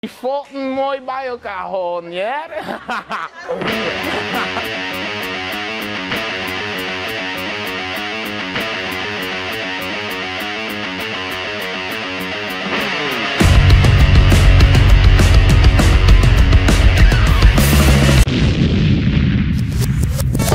Die fuotten moai by elkoar hâlden, hear.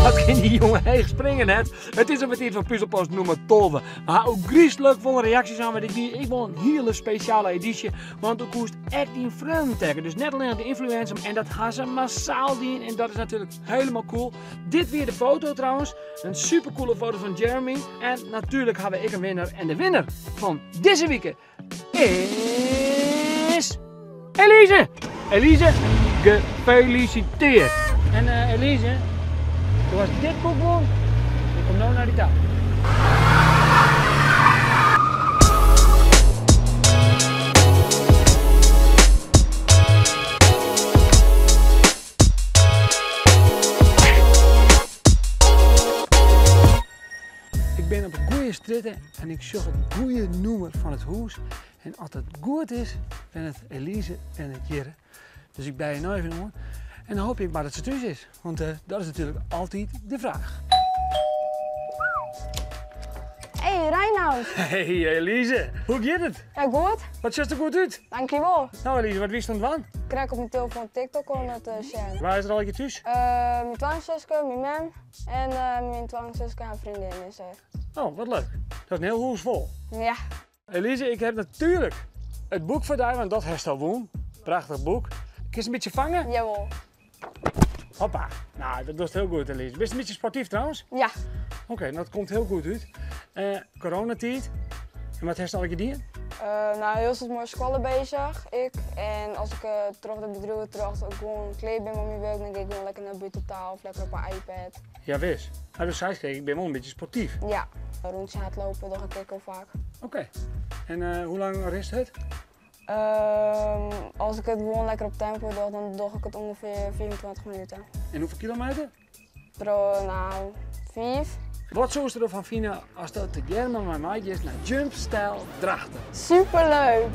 Wat kin dy jonge heech springen net? It is alwer tiid foar Puzelpost nûmer 12. We ha ôfgryslik folle reaksjes hân, want ik die ek wol in hiele spesjale edysje. Want do koest ek dyn freonen tagge. Dus net allinnich de influencer, en dat ha se massaal dien. En dat is natuerlik hielendal cool. Dit wie de foto trouwens. In supercoole foto fan Jeremy. En natuerlik ha we ek in winner. En de winner fan dizze wike is Elise! Elise, gefeliciteerd! En uh, Elise, do hast dit boek wûn. Ik kom no nei dy ta. Ik bin op 'e goede strjitte en ik sjoch it goede nûmer fan it hûs. En as it goed is, wennet Elise wennet hjir. Dus ik belje no even oan en dan hoopje ik mar dat se thús is. Want uh, dat is natuerlik altyd de fraach. Hey Reinoud. Hey Elise, hoe giet it? Ja, goed. Wat sjochst der goed út? Dankjewol. No Elise, wat wiest oan it dwaan? Krekt op myn telefoan TikTok oan it sjen. Wa is der allegear thús? Myn twallingsuske, myn mem en myn twallingsuske har freondin is der. Oh, wat leuk. Dat is in hiel hûs fol. Ja. Elise, ik ha natuerlik it boek foar dy, want dat hast al wûn. Prachtich boek. Kinst in bytsje fange? Jawol. Hoppa. No, dat dochst hiel goed, Elise. Bist in bytsje sportyf trouwens? Ja. Oké, okay, dat komt hiel goed út. Uh, coronatiid. En wat hast allegear dien? Uh, no, hiel soad mei skoalle beuzich, ik. En as ik uh, troch de bedriuwen troch gewoan klear bin mei myn wurk, dan gean ik gewoan lekker nei bûten ta of lekker op 'e iPad. Jawis. No, do seist krekt, ik bin wol in bytsje sportyf. Ja, in rûntsje hardlope doch ik ek al faak. Oké. En uh, hoe lang rinst hurd? Um, as ik it gewoan lekker op tempo doch, dan doch ik it ûngefear 25 minuten. En hoefolle kilometer? Troch, no, 5. Wat soest derfan fine as do tegearre mei my meigiest nei Jump Style Drachten? Superleuk!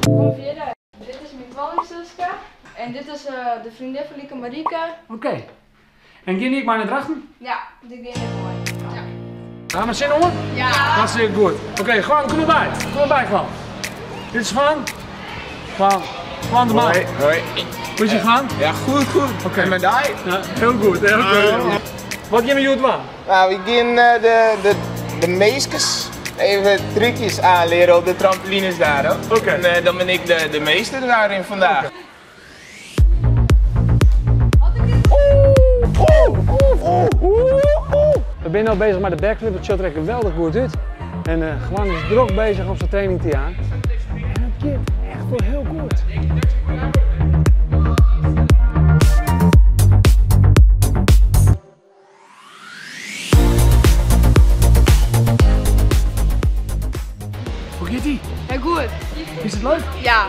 Kom fierder. Dit is myn twallingsuske en dit is de freondin fan Lieke Marieke. Oké. En gean dy ek mei nei Drachten? Ja, dy gean ek mei. Ja. Ha we sin oan? Ja. Hartstikke goed. Oké, Juan, kom maar by. Kom maar by, Juan. Dit is Juan. Juan. Juan de man. Hoi, hoi. Hoe is it, Juan? Ja, goed, goed. Oké. En mei dy? Ja, hiel goed, hiel goed. Wat gean we hjoed dwaan? No, we gean de, de, de meeskes even trúkjes oanleare op de trampolines dêr. Oké. En dan bin ik de, de meester daarin vandaag. We binne no beuzich mei de backflip, it sjocht der ek geweldich goed út. En uh, Juan is drok beuzich om syn training te jaan. En it giet echt wol hiel goed. Hoe giet ie? Ja, goed. Is it leuk? Ja.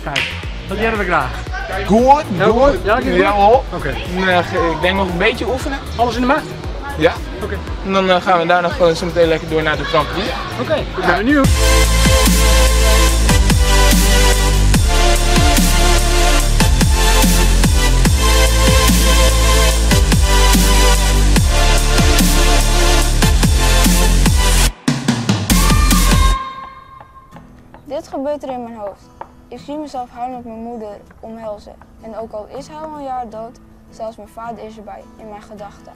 Kijk, dat hearre we graach. Goed, Heel goed? Ja, giet goed? Jawel. Oké. Nee, ik denk nog een beetje oefenen. Alles in de macht? Ja. Oké. En dan eh, gaan we daar nog eh, zo meteen lekker door naar de trampoline. Oké, ik ben benieuwd. Dit gebeurt er in mijn hoofd. Ik zie mezelf huilend mijn moeder omhelzen. En ook al is hij al een jaar dood, zelfs mijn vader is erbij, in mijn gedachten.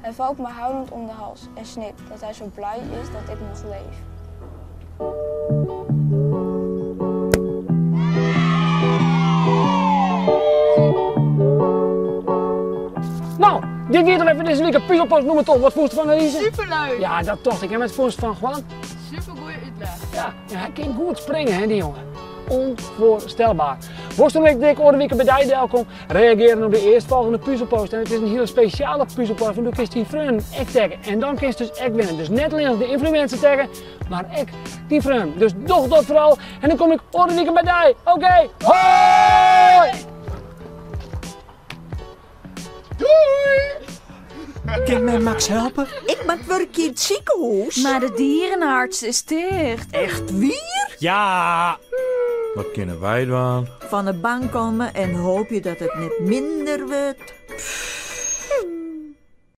Hij valt me huilend om de hals en snikt dat hij zo blij is dat ik nog leef. No, dit wie it even dizze wike Puzelpost nûmer 12. Wat fûnst derfan, Elise? Superleuk! Ja, dat tocht ik. En wat fûnst fan Juan? Supergoeie útlis. Ja, ja, hy kin goed springe, hè, dy jonge. Onvoorstelbaar. Wolst dan ek dik oare wike by dy delkom? Reagearje op de earstfolgjende puzelpost. En it is in hiele spesjale puzelpost, want do kinst dyn freonen ek tagge. En dan kinst dus ek winne. Dus net allinnich de influencer tagge, mar ek dyn freonen. Dus doch dat foaral en dan kom ik oare wike by dy. Oké, hoi! Doei! Kin men Max helpe? Ik moat wurkje yn it sikehûs. Mar de dierenarts is ticht. Echt wier? Ja! Wat kinne wy dwaan? Fan 'e bank komme en hoopje dat it net minder wurdt.